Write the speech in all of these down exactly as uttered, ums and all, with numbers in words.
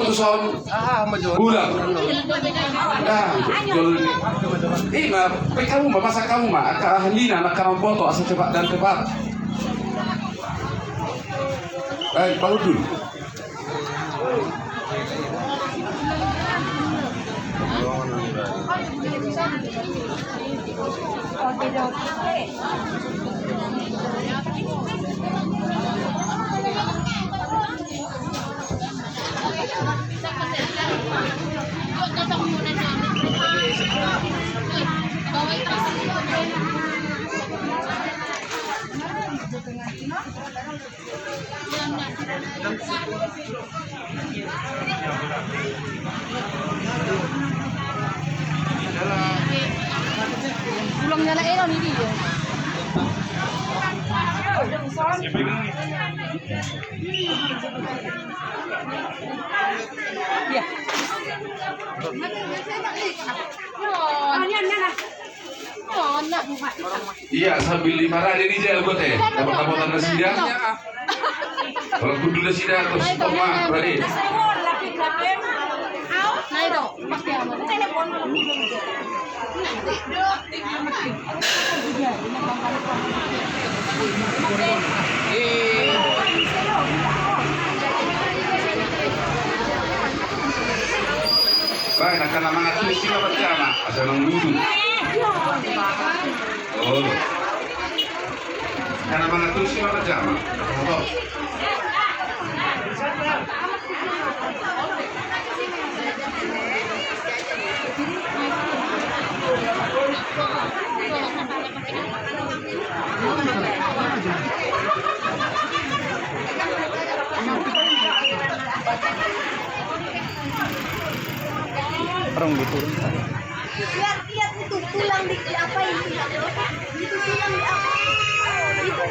Tuson. Ulang. Nah, jol. Ima, pe hamu ma, masa hamu ma angka ahlina, angka na mamboto, asa cepat dan tepat. Eh, Pak Udul. Ulang nyala Elon ini ya. Iya. Iya, sambil diparade di jalan gue teh. Dapat-dapat nasida. Kalau kudu nasida terus toma, berarti. Baik, angka na mangantusi ma parjama, asa nang duduk. Oh. Angka na mangantusi ma parjama. Oh. Orang gitu. Lihat, lihat itu tulang di, di apa itu? Itu tulang di apa? Itu.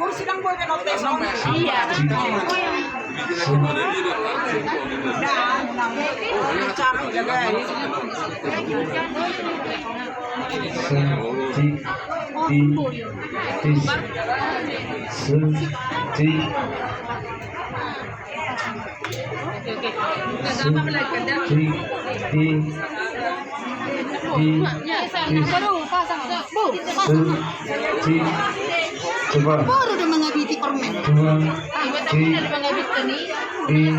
Kursi dang boleh kena tes. Iya. Nah, nah. Cakep jaga ya. Senti, tis, senti. Oke, oke. Enggak, enggak apa-apa lagi, kan? Senti, tis, tis. Baru, pasang. Bu, pasang. Senti. Coba. Baru udah menghabisi permen. Dua, tis, tis.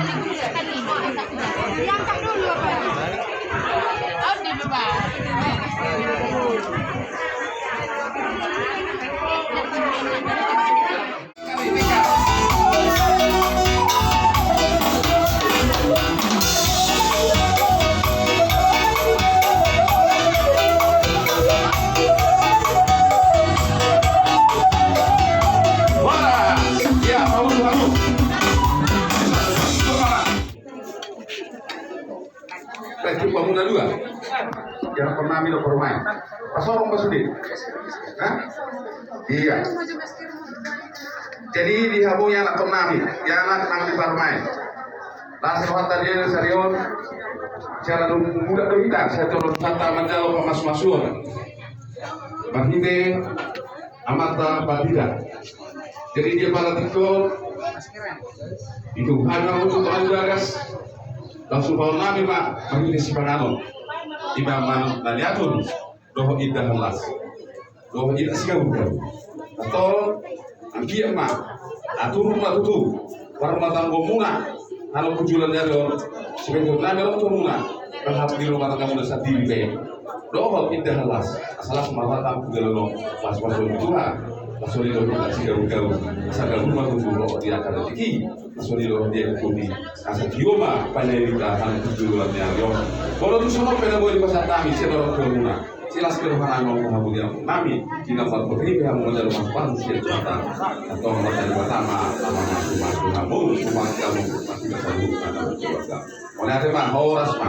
Diangkat dulu apa? Baik, jumpa muna dua. Yang pernah minum permain. Pasorong, Pak Sudi. Hah? Iya. Jadi di hamu i anak pernah mi, i anak nang di parmain. Langsung hatta dia sarion. Cara dulu muda dulu kita, saya turun hatta manjalo pamas-masuon. Marhite Amanta Batida. Jadi dia pala tiko itu hana untuk anu bagas. Langsung bawa nami ma marhite sipanganon. Ima manuk na niatur dohot indahan las. Dohot indahan sigabukan. Atau anggiat ma atur ma tutu. Warna tanggo muna. Halo kujulan jadon. Sebentuk nami orang tua muna. Berhak di rumah tangga muna sendiri be. Dohot indahan las. Asalas marhatang kujulan lo. Pas-pas lo Tuhan. Songon i do hita sigaulgaul, asa gaul ma tutu ro di angka na tingki. Songon i do hita hami, asa tio ma panelita hami tu joloan ni ari on. Molo tung songon pe na boi dipasahat hami sian rohamuna, silas ni roha nami ma hamu di ampun nami, di na marpotri pe hamu manjalo masumasu sian Tuhanta. Antong ma tadi pertama, ama masumasu hamu, sumasu hamu, masumasu hamu, masumasu hamu. Mauliate ma, horas ma.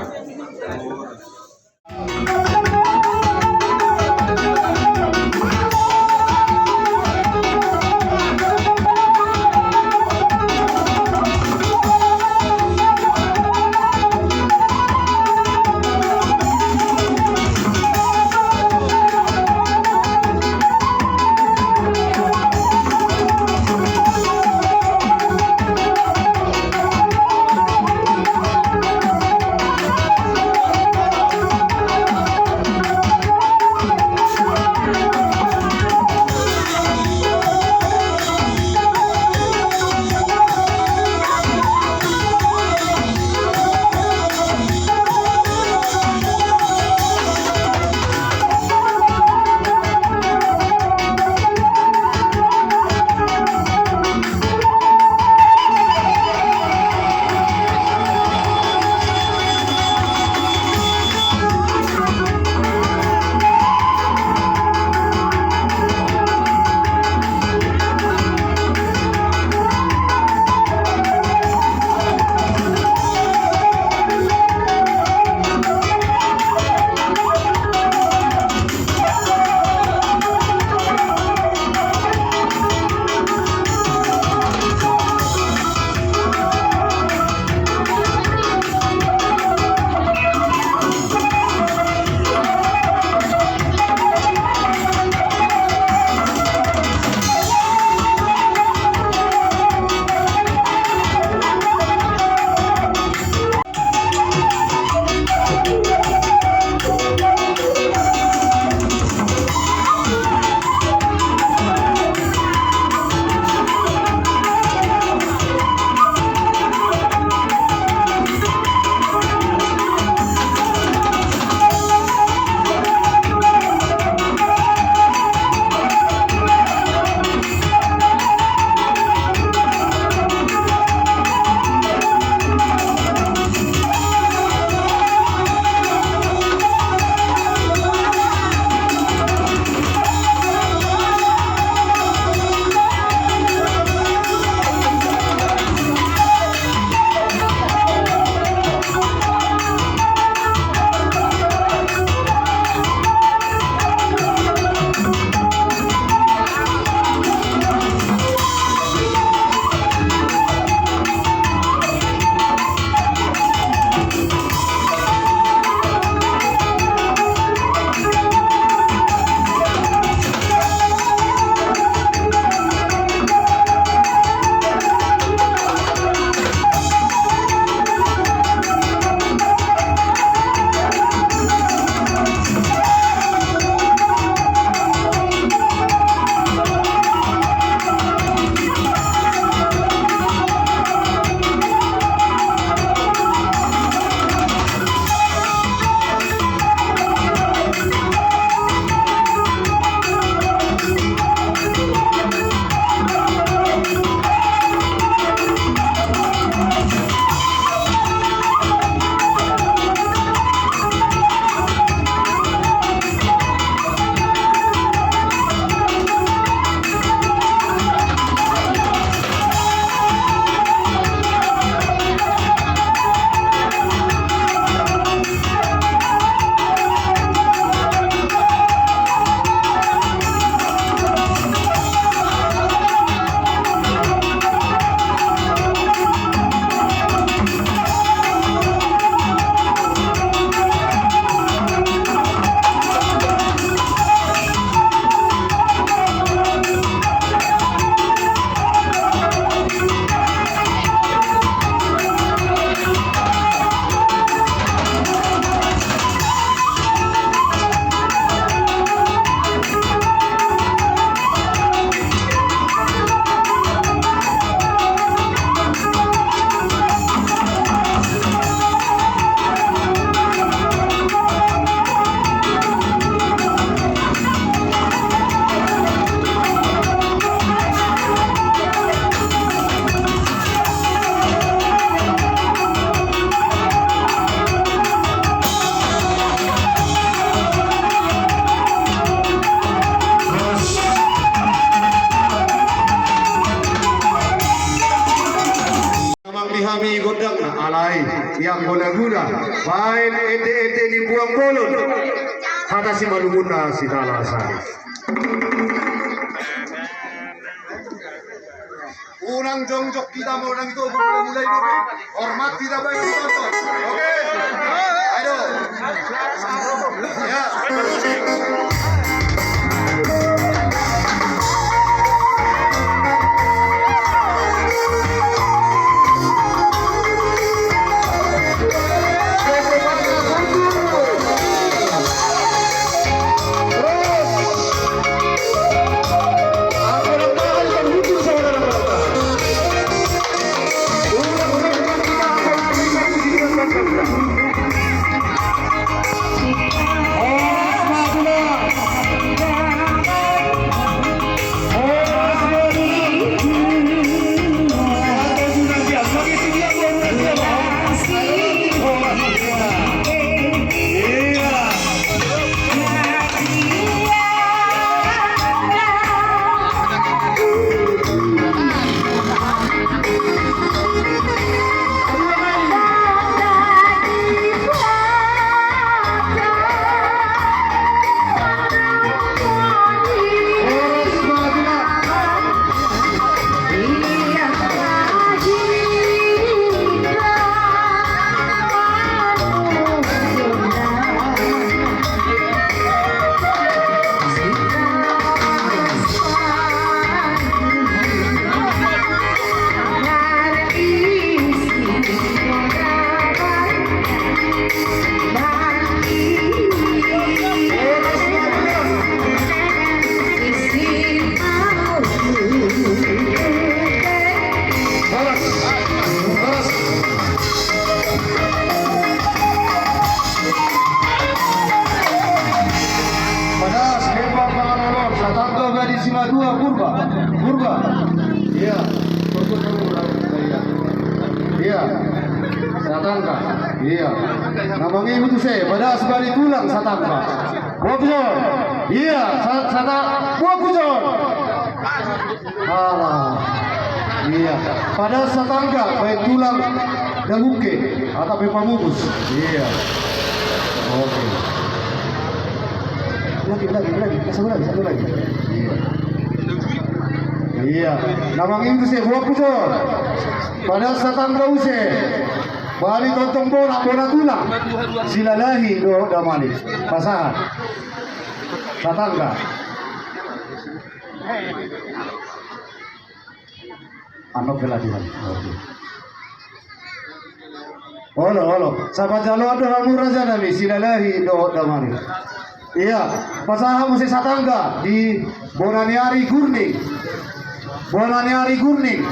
Guna-guna baen ende-ende ni buang bolon. Hata simalumuna sitala sari. Unang jongjong hita, unang ito, mulai dulu. Hormat hita baen penonton. Oke. Ayo. Ya, terus. Padas, hebat panganolon, satangga bani simatua Purba. Purba. Iya. Iya. Iya. Satangga. Iya. Na mangihut muse, padas bani tulang satangga. Boa Pujon. Iya, sa-, sata-, Boa Pujon. Alah. Iya. Padas satangga, baen tulang dabuke, atap pe pamupus. Iya. Oke. Lagi, lagi, lagi. Satu lagi, satu lagi. Iya. Iya. Na mangihut muse, Boa Pujon. Padas satangga muse. Bani tongtong bona, bona tulang. Silalahi dohot damani. Pasahat. Satangga. Annon pelatihan. Oke. Olo, olo. Sahat jaloon do hamu raja nami, Silalahi dohot damani. Iya, pasahat muse satangga di bona ni ari Gurning. Bona ni ari Gurning.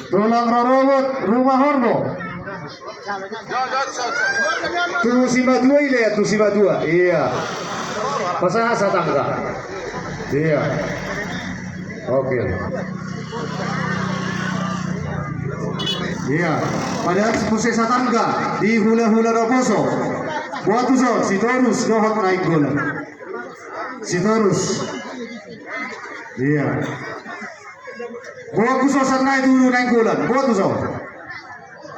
Tulang rorobot Rumah Horbo. Tu simatua i, Lea, tu simatua. Iya. Pasahat satangga. Iya. Oke. Iya. Pasahat muse satangga di hulahula Naposo. Boa tuson, Sitorus dohot Nainggolan. Sitorus. Iya. Boa tuson, Sannai tu Nainggolan. Boa tuson.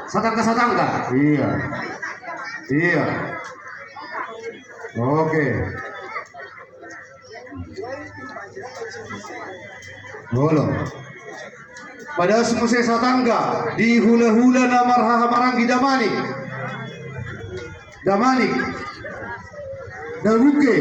Satangga, satangga. Iya. Iya. Oke. Olo. Pasahat muse satangga di hulahula na marhahamaranggi, Damanik. Damanik. Dabuke.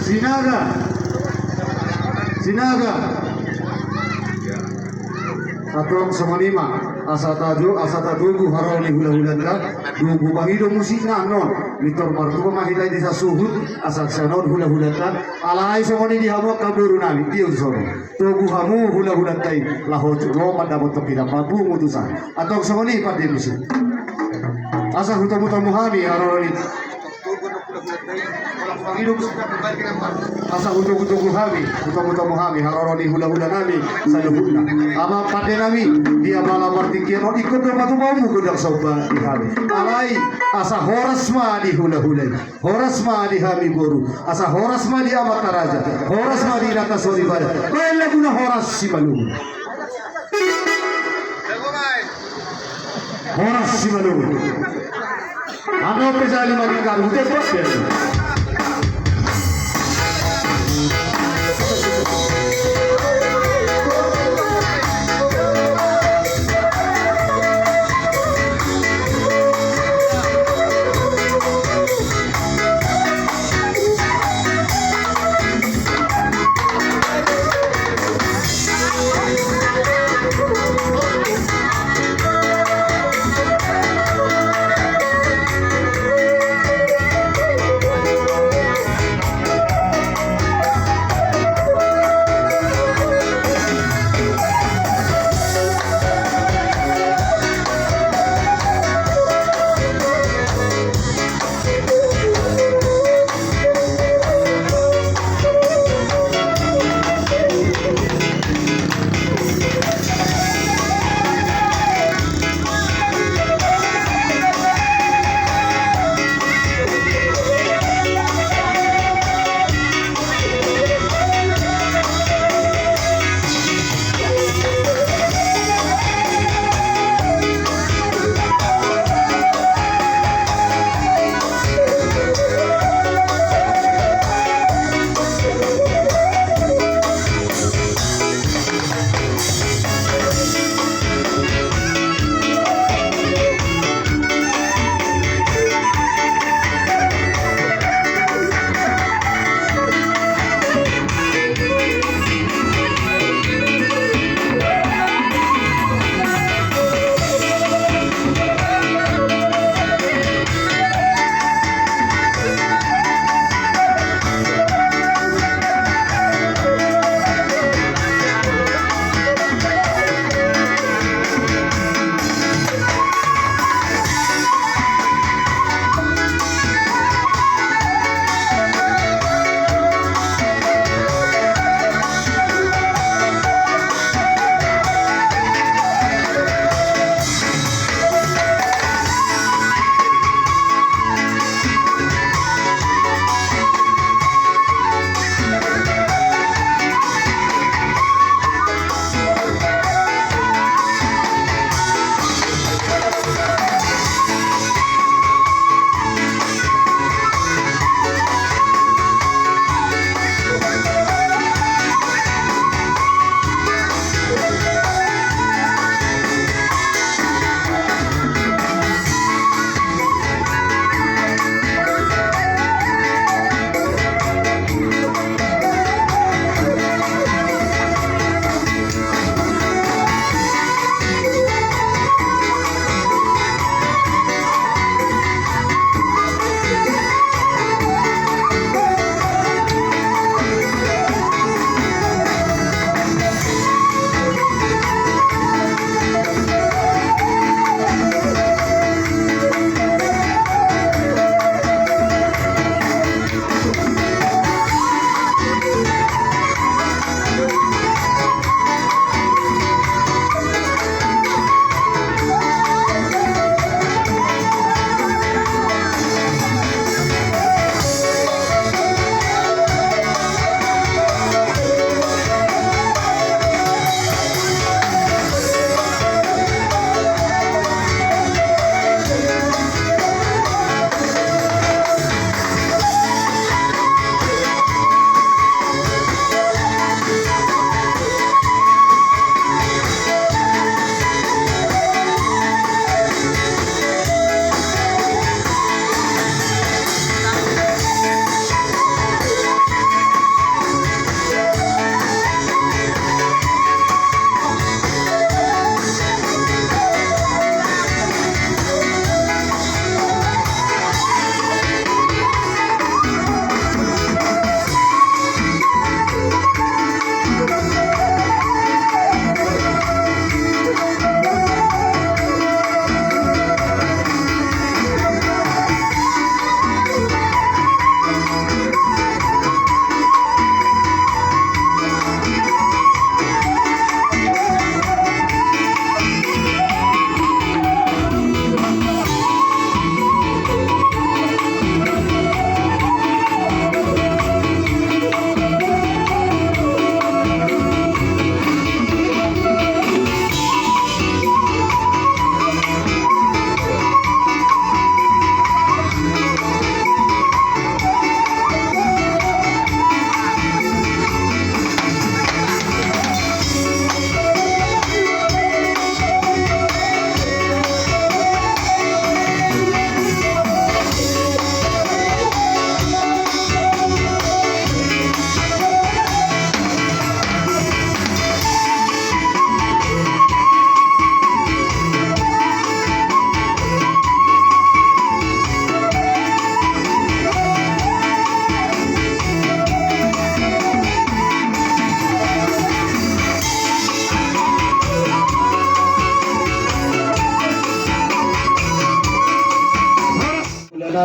Sinaga. Sinaga. Antong songon i ma, asa tatogu, asa tatogu haroro ni hulahulanta, dohot pangido musikna annon, mintor martua ma hita di sasuhut, asa sian on hulahulanta, alai songon i di hamu angka boru nami, dia tu sono. Togu hamu hulahulanta i, laho tu ro mandapothon hita papungu tu san. Antong songon i pande musik. Asa hutamu-tamu hami haroro ni. Asa hutogutogu hami, hutogutogu hami haroro ni hulahula nami saluhutna. Amang pande nami, di abala partingkian on ingkon do ma tumamu gondang somba di hami. Alai asa horas ma di hulahula i, horas ma di hami boru, asa horas ma di amanta raja, horas ma di inanta soripada. Baen lagu na horas Simalungun. Horas Simalungun. Ano pe jali maninggal ute bos ya.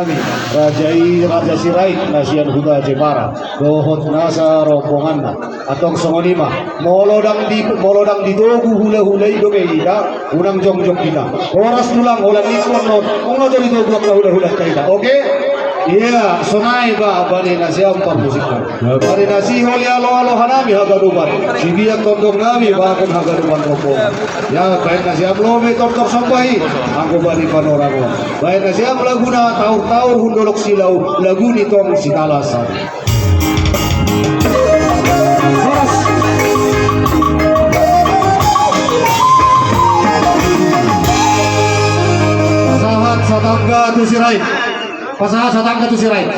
Raja i, Raja Sirait, na sian huta Jepara, dohot nasa rombonganna. Antong songon i ma, molo ndang di, molo ndang ditogu hulahula i dope hita, unang jongjong hita. Horas tulang, holan ingkon non, unang ditogu angka hulahulanta hita. Oke? Ia, sonai ma bani nasiam parmusikta. Bani na sihol i aloalo hanami haganupan, sibiat tondong nami bahen haganupan rombongan. Ia, bahen nasiam lomo tortor somba i, anggo bani panorang on. Bahen nasiam laguna Taur-taur Hundolok Silau, lagu ni Tong Sitalasan. Horas. Pasahat satangga tu Sirait. Pasahat satangga tu Sirait.